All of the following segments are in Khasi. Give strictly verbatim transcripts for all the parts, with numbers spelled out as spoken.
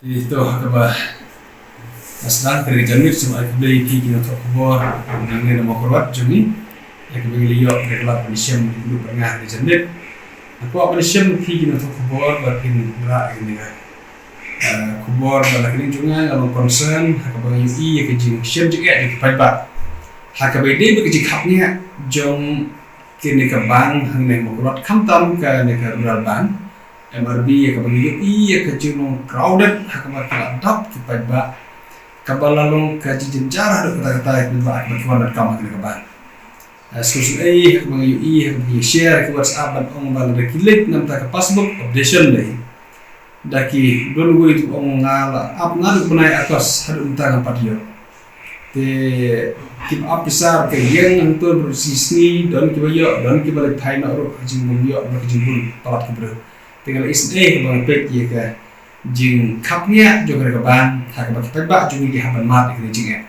Ito ha kaba la sdang ka ri janmiet, sngewbha ai khublei ïa phi ki nongthoh khubor nangne na Mawkyrwat jong ngi. Ïa kaba ngi la ïoh ka lad ban ïashem ïa ki nongthoh khubor ha ka ri janmiet. Nga kwah ban ïashem ïa phi ki nongthoh khubor ba phin rah ïa kane ka, eh, khubor ba na ka liang jong nga nga long concern ha kaba nga ïohi ïa ka jingshem jingeh jong ki paidbah ha kaba ïadei bad ka jingkhapngiah jong kane ka bank hangne ha Mawkyrwat, khamtam kane ka Rural Bank, M R B, ïa kaba ngi ïohi ïa ka jinglong crowded ha kaba ki la dap ki paidbah, kaba la long ka jingjynjar haduh katta katta ïa ki paidbah ha kaba ki wan donkam ha kane ka bank. Ah, sngewsih ei ha kaba ngi ïohi, ha kaba ngi share ha ki WhatsApp ban ong ba lada ki leit na bynta ka passbook updation dei, da ki don wei tu ong nga la ap naduh bnai August haduh mynta ngam pat ïoh. Te kiba ap pisa ka ïeng hangto bad shi sngi, don kiba ïoh, don kiba leit phai noh ruh ha jingbym ïoh bad ka jingbun palat ki briew. Te nga la isynei haba nga peit ïa ka jingkhapngiah jong kane ka bank ha kaba ki paidbah jong ngi ki hap ban mad ïa kane ka jingeh.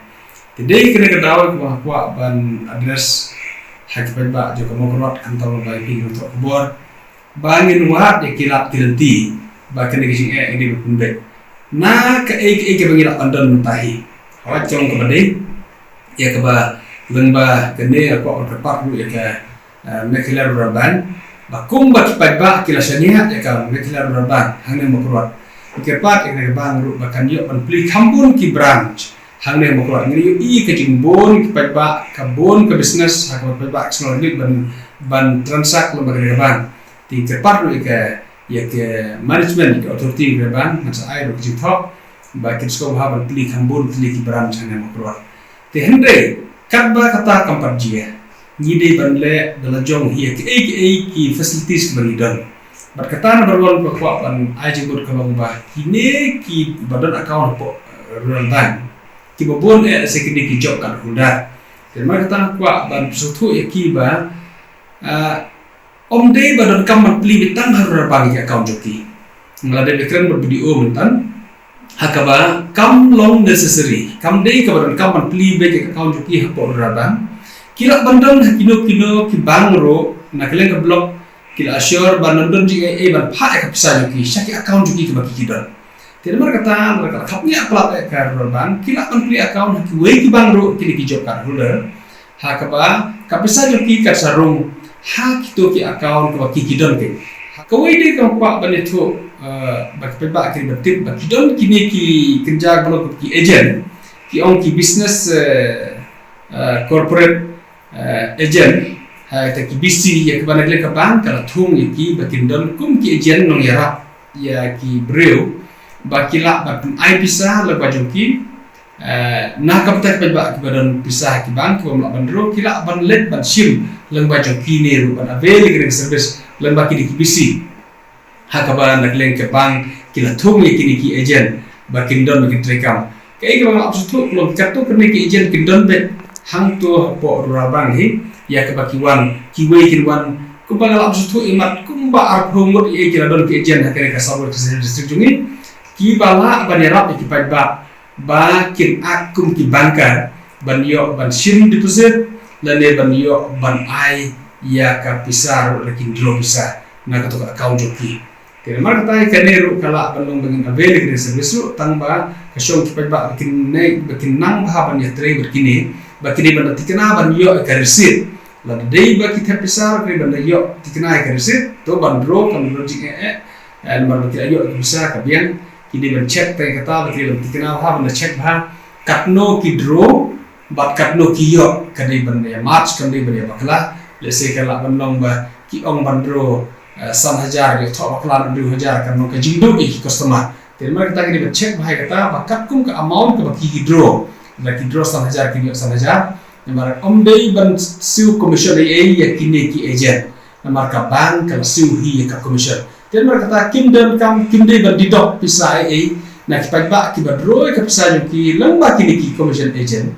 Te dei kane ka daw kaba nga kwah ban address ha ki paidbah jong ka Mawkyrwat, khamtam ba ïa phi ki nongthoh khubor, ba ngin wad ïa ki lad ki lynti ba kane ka jingeh ngi dei ban pynbeit na kaei kaei kaba ngi lah ban don mynta hi. Hooid, jong kaba dei ïa kaba lyngba kane nga kwah ban kyrpad ruh ïa ka, eh, Meghalaya Rural Bank, ba kumba ki paidbah ki la shaniah ïa ka Meghalaya Rural Bank hangne ha Mawkyrwat, kyrpad ïa kane ka bank ruh ba kan ïoh ban plie kham bun ki branch hangne ha Mawkyrwat. Ngi ïohi ka jingbun ki paidbah, ka bun ka business ha kaba paidbah ki sngewlyngngoh ban, ban transact lyngba kane ka bank. Te kyrpad ruh ïa ka, ïa ka management, ïa ka authority kane ka bank, ngan sa ai ruh ka jingthoh ba kin sngewbha ban plie kham bun tylli ki branch hangne ha Mawkyrwat. Te hynrei katba kata kam pat jia, ngi dei ban leh da la jong hi ïa kiei kiei ki facilities kiba ngi don. Bad kata nambar one nga kwah ban ai jingmut ka long ba kine kiba don account hapoh, eh, Rural Bank, kiba bun eh lehse kine ki job card holder. Te namar kata nga kwah ban pynsngewthuh ïa ki ba, ah, ym dei ba donkam ban plie beit tang ha Rural Bank ïa ki account jong ki. Nga la dep ïakren bad B D O mynta ha kaba kam long necessary, kam dei kaba donkam ban plie beit ïa ki account jong ki hapoh Rural Bank. Ki lah ban don ha kino kino ki bank ruh na ka liang ka block, ki la assure ban don jingaiei ban phah ïa ka pisa jong ki sha ki account jong ki kiba ki, ki don. Te namar kata, namar ka khapngiah palat ïa ka Rural Bank, ki lah ban plie account ha kiwei ki bank ruh, kine ki job card holder, ha kaba ka pisa jong ki kan sa rung ha kito ki account kaba ki, ki don. Kawei de kaba nga kwah ban ïathuh, eh, ba ki paidbah kin ban tip ba ki don kine ki kynja ba long ki agent, ki ong ki business, eh, eh, corporate, eh, agent, ha kata ki B C, ïa kaba na ka liang ka bank ka la thung ïa ki ba kin don kum ki agent nongïarap ïa ki briew ba ki lah ban pynai pisa lyngba jong ki. Eh, na ka bynta ki paidbah kiba don pisa ha ki bank, kibym lah ban draw, ki lah ban leit ban shim lyngba jong ki ne ruh, ban avail ïa ka service lyngba kine ki B C. Ha kaba na ka liang ka bank ki la thung ïa kine ki agent ba kin don, ba kin treikam. Kaei kaba nga la ap sngewthuh ka long katto katne ki agent kin don beit hangto hapoh Rural Bank hi, ïa kaba ki wan, kiwei kin wan, kumba nga la ap sngewthuh, imat kumba arphew ngut ïa ki la don ki agent ha kane ka South West Khasi Hills District jong ngi, kiba lah ban ïarap ïa ki paidbah ba kin act kum ki banker, ban ïoh ban shim deposit lane ban ïoh ban ai ïa ka pisa ruh, lane kin draw pisa na kato ka account jong ki. Te namar kata ïa kane ruh ka lah ban long ba ngin avail ïa kane ka service ruh, tang ba ka shong ki paidbah ba kin nang, ba kin nang bha ban ïatrei bad kine, ba kine ban da thikna ban ïoh ïa ka receipt. Lada dei ba ki thep pisa ruh, kine ban da ïoh thikna ïa ka receipt, to ban draw kam don jingeh eh. Eh, namar ba ki la ïoh ïa ka pisa ka biang, ki dei ban check tang ïa kata, ba ki dei ban thikna bha, ban da check bha katno ki draw bad katno ki ïoh, ka dei ban ïa match, kam dei ban ïa bakla. Lehse ka lah ban long ba ki ong ban draw, eh, san hajar, ïoh thoh bakla hynriew hajar, kan long ka jingduk ïa ki customer. Te namar kata ki dei ban check bha ïa kata, ba katkum ka amount kaba ki, ki draw, lada ki draw san hajar kin ïoh san hajar. Namar ym dei ban siew commission ei ei ïa kine ki agent. Namar ka bank ka la siew hi ïa ka commission. Te namar kata kim donkam, kim dei ban deduct pisa ei ei na ki paidbah kiba draw ïa ka pisa jong ki lyngba kine ki commission agent.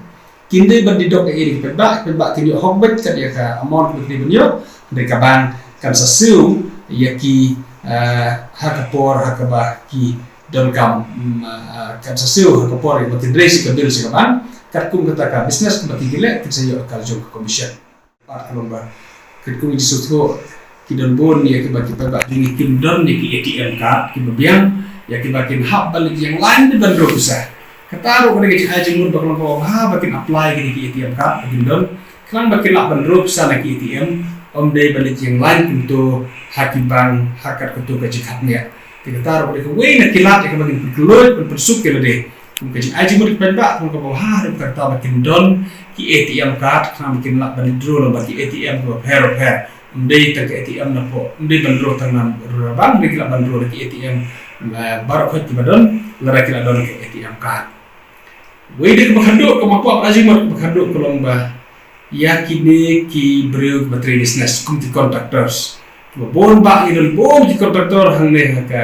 Kim dei ban deduct ei ei na ki paidbah, ki paidbah kin ïoh hok beit kat ïa ka amount ba ki dei ban ïoh. Hynrei ka bank kan sa siew ïa ki, eh, ha ka por ha kaba ki donkam, mm, eh, kan sa siew ha ka por ïa ba kin raise ïa ka bill sha ka bank. Katkum kata ka business kaba ki, ki leh, kin sa ïoh ka jong ka commission. Pat ka long ba katkum ki sngewthuh, ki don bun ïa kiba, ki paidbah jong ngi kim don ïa ki A T M card kiba biang, Ïa kiba kin hap ban leit ïeng lain ban withdraw pisa. Kata ruh ka dei ka jingai jingmut ba ka long kaba bha ba kin apply kine ki A T M card ba kin don. Khnang ba kin lah ban withdraw pisa na ki A T M, ym dei ban leit ïeng lain kumto ha ki bank ha kat kumto ka jingkhapngiah. Te kata ruh ka dei kawei na ki lad ïa kaba kin pynkylla ban pynsuk ïa lade. Kum ka jingai jingmut ïa ki paidbah, kum kaba bha ruh kata ba kin don ki A T M card, khnang ba kin lah ban withdraw lyngba ki A T M kiba pher pher. Ym dei tang ka A T M na pdeng, ym dei ban withdraw tang na Rural Bank, ym dei ki lah ban withdraw na ki A T M, eh, baroh khoit kiba don, lada ki la don ka A T M card. Wei de kaba khatduh, kaba kwah ban ai jingmut, kaba khatduh ka long ba ïa kine ki briew kiba trei business kum ki contractors. Kiba bun ba ngi don bun ki contractor hangne ha ka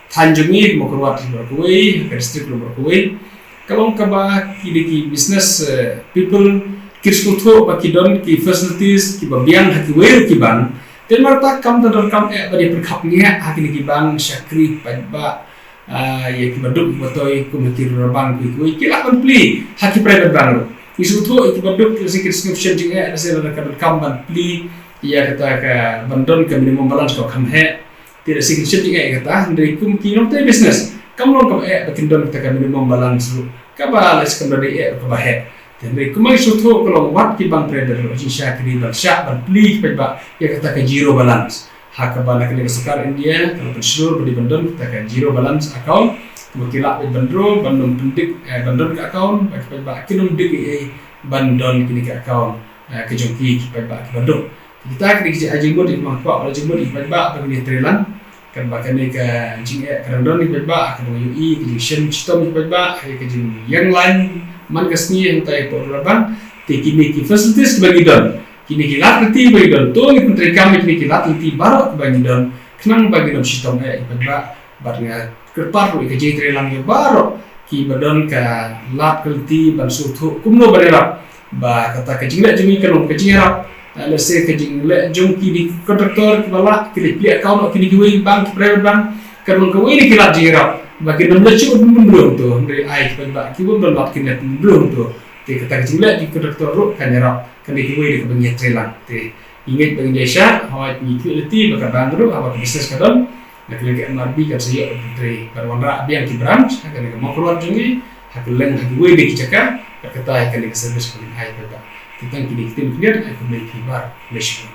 thaiñ jong ngi, Mawkyrwat baroh kawei, ha ka district baroh kawei. Ka long kaba kine ki business, eh, people ki sngewthuh ba ki don ki facilities kiba biang ha kiwei ruh ki bank. Te namar kata kam don kam eh ban ïa pyrkhapngiah ha kine ki bank, shakri paidbah, ah, ïa kiba duk kiba toi kum ha ki Rural Bank kiwei kiwei, ki lah ban plie ha ki private bank ruh. Ngi sngewthuh ïa kiba duk, lehse ki sngewsih jingeh, lehse lada ka donkam ban plie ïa kata ka ban don ka minimum balance ka kham heh. Te lehse kin shim jingeh ïa kata, hynrei kum ki nongtrei business kam long kaba eh ba kin don kata ka minimum balance ruh, kaba lehse kam don eh kaba heh. Te hynrei kumba ngi sngewthuh ka long wat ki bank private ruh jingshisha ki dei ban shah ban plie ki paidbah ïa kata ka zero balance. Ha kaba na kane ka sorkar India ka la pynshlur ba dei ban don kata ka zero balance account, kumba ki lah ban withdraw, ban ym pyndik, eh, ban don ka account, ba ki paidbah kin ym dik ei ei ban don kine ki account, eh, ka jong ki, ki paidbah kiba duk. Kita ki dei ki jingai jingmut, ki mangkwa, ki jingai jingmut ki paidbah ba ngin ïatreilang. Katba kane ka jingeh ka dang don ki paidbah, ka dang ïohi ka jingshem shitom ki paidbah, ka jingïeng lain man ka sngi hangtai hapoh Rural Bank. Te kine ki facilities kiba ngi don, kine ki lad lynti ba ngi don, to ngi pyntreikam ïa kine ki lad lynti baroh kiba ngi don, khnang ba ngin ym shitom eh ki paidbah. Bad nga kyrpad ruh ïa ka jingtreilang ïa baroh kiba don ka lad ka lynti ban sngewthuh kumno ban ïarap. Ba kata ka jingleh jong ngi kan long ka jingïarap. Ah, lehse ka jingleh jong kine ki contractor kiba lah, ki leh plie account ha kine kiwei bank, ki private bank, kan long kawei na ki lad jingïarap. Ba kin ym leh shuh ban briew hangto, hynrei ai ki paidbah kiba ym don lad kin leh ban briew hangto. Te kata ka jingleh jong ki contractor ruh kan ïarap. Kane kawei na kaba ngi ïatreilang. Te ngi ngeit ba ngin ïaishah, hooid ngi kyrpad lynti ba ka bank ruh, haba ka business ka don, na ka liang ka M R B kan sa ïoh ban trei, ban wanrah biang ki branch ha kane ka Mawkyrwat jong ngi, ha kylleng ha kiwei de ki jaka. Bad kata hi kane ka service ba ngin ai paidbah. Te tang kine ki ktien khyndiat, ai khublei ïa phi baroh. Khublei shibun.